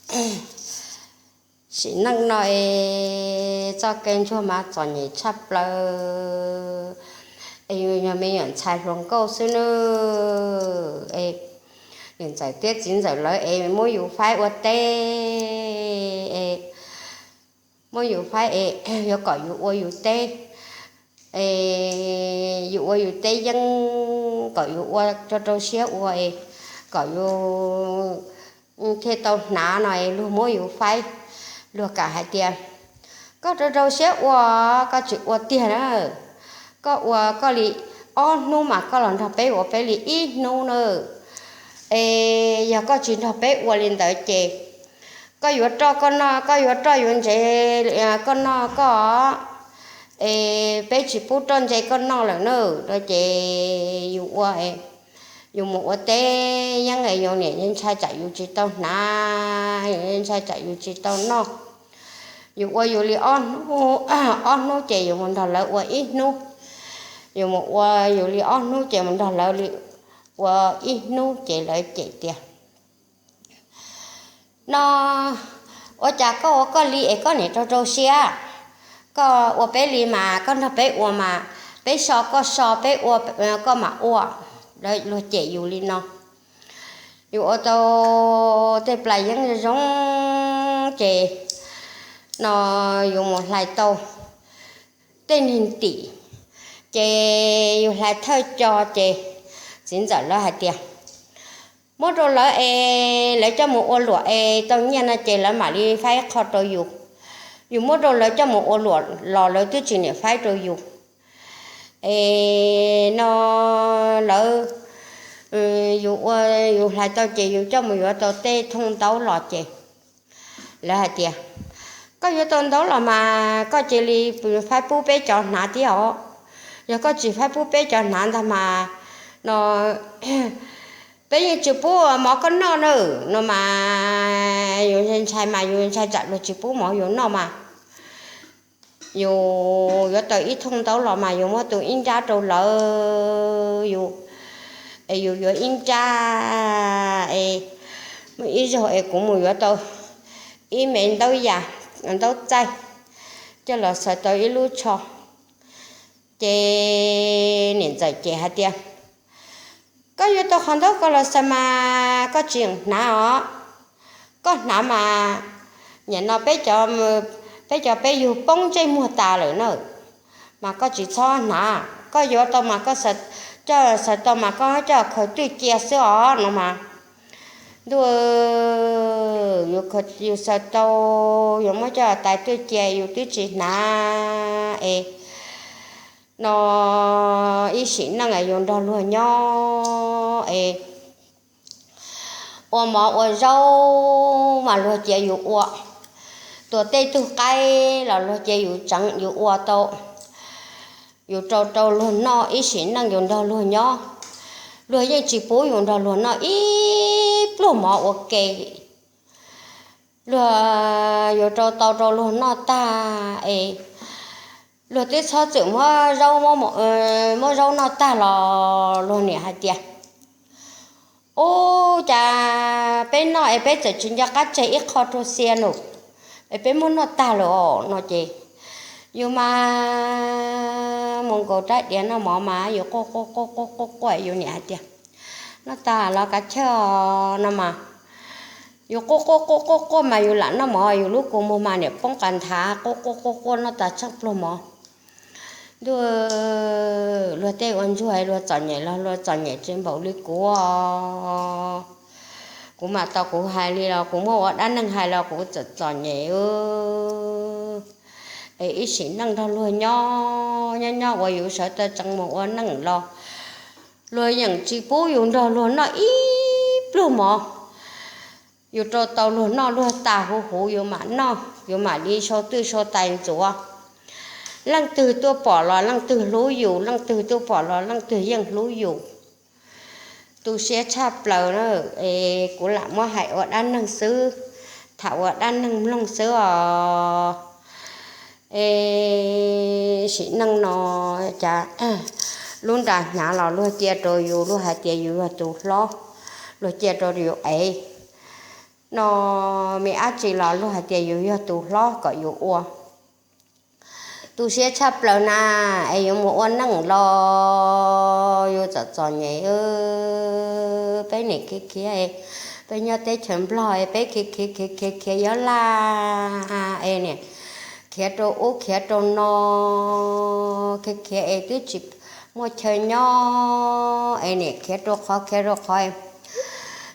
Sim neej no es txoj kev ntsuag mas txom nyem tshaj plaws, es yus yog me nyuam ntxhais hluas nkauj xwb nawb. Es niam ntxawm thiab txiv ntxawm lawv es muab yus faib ua teb, es muab yus faib es yuav kom yus ua yus teb, es yus ua yus teb yeeb, kom yus ua rau rau siab ua es kom yus thiaj tau hnav no es luag muab yus faib. Luag kam hais tias, koj rau rau siab ua, koj tsis ua tiag na, koj ua koj li ob hnub mas koj los nrog peb ua peb li ib hnub na. Es yog koj tsis nrog peb ua li ntawd ces koj yuav roj koj noj, koj yuav roj yuav ntsev koj noj koj, es peb tsis pub roj ntsev koj noj lawm na. No ces yus ua, yus mus ua teb yeeb es yus niam ntshai tsam yus tsis tau hnav, ntshai tsam yus tsis tau noj. Yus ua yus li ob hnub, ob hnub ces yus mus nrog lawv ua ib hnub, yus mus ua yus li ob hnub ces mus nrog lawv li ua ib hnub ces lawv cem tias, no ua cas koj ua koj li es koj niam rau rau siab, koj ua peb li mas koj nrog peb ua mas, peb so koj so, peb ua koj mam ua. Luag cem yus li no. Yus ua tau tej plas yeeb zoo ces no yus mus hlais tau tej niag ntim, ces yus hlais thawj co ces txiv ntxawm lawv hais tias, muab rau lawv es lawv coj mus ua luam es tau nyiaj no ces lawv mam li faib qho rau yus. Yus muab rau lawv coj mus ua luam los lawv twb tsis niam faib rau yus. Es no lawv, yus ua, yus hlais tau ces yus coj mus yuav tau tej thooj ntaub los ces lawv hais tias, koj yuav tau ntaub los mas koj cia li faib pub peb cov hnav thiab os. Yog koj tsis faib pub peb cov hnav ntag mas no peb yeej tsis pub mov koj noj na. No mas yus ntshai mas yus ntshai tsam luag tsis pub mov yus noj mas yus yuav tau ib thooj ntaub los mas yus muab tu ib nrab rau lawv, yus, es yus yuav ib nrab es muaj ib zaug es kuv mus yuav tau ib me ntaub yas, ntaub txaij, coj los xaws tau ib lub tsho. Ces niam ntxawm ces hais tias, koj yuav tau qhov ntaub ko los xaws mas koj tsis hnav os. Koj hnav mas nim no peb cov, peb cov peb yug poob ntsej muag tas lawm na, mas koj tsis txhob hnav. Koj yuav tau mas koj coj xaws tau mas koj coj khaws twj cia xwb os no mas. Ntuj, yus xaws tau, yus muab coj tais twj cia yus twb tsis hnav es no ib sim neej yus nrog luag nyob es ua mov ua zaub mas luag cia yus ua, tua tej tug qaib los luag cia yus tseev yus ua tau, yus rau rau luag noj ib sim neej yus nrog luag nyob. Luag yeej tsis pub yus nrog luag noj ib pluag mov ua ke. Luag yuav rau tau rau luag noj tag es luag twb txhob txwm muab zaub, muab zaub noj tag los luag niam hais tias, ub, cas peb noj es peb txawm tsis nco qab tseg ib qho rau xia nus es peb muab noj tag lawm os no ces yus mas mus nkaus rab diav noj mov mas yus quaj quaj quaj quaj quaj quaj, yus niam hais tias, noj tag los kav chawj no mas yus quaj quaj quaj quaj quaj mas yus lam noj mov, yus lub kua muag mas niam poob qas nthav, quaj quaj quaj quaj noj tas tsheej pluag mov. Ntuj, luag tej ua ntsuag luag txom nyem los luag txom nyem tsis npaum li kuv. Kuv mam tau kuv hais li los kuv muaj ua dab neeg hais los kuv txom txom nyem. Es ib sim neej nrog luag nyob nyob nyob uas yus sawv taw tseev mus ua neej los luag yeej tsis pub yus nrog luag noj ib pluag mov. Yus rau tau luag noj luag tas huv huv yus mam noj, yus mam li sau twj sau tais ntxuav. Leej twg tuaj pom los leej twg hlub yus, leej twg tuaj pom los leej twg yeej hlub yus. Tu siab tshaj plaws na. Es kuv lam muab hais ua dab neeg xwb, tham ua dab neeg mloog xwb os. Es sim neej no cas lub nra hnyav los luag cia rau yus, luag hais tias yus yog tus hlob, luag cia rau yus ev. no, me ab tsi los luag hais tias yus yog tus hlob kom yus ua. Tu siab tshaj plaws na, es yuav mus ua neej los yus txom txom nyem. Peb niam khiav khiav, peb nyob teb chaws Nplog es peb khiav khiav khiav khiav khiav yuav laj es niam khiav rau ub khiav rau no, khiav khiav es twb tsis muaj chaw nyob es niam khiav rau qhov khiav rau qhov,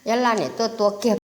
yuav laj niam tuaj tua kiag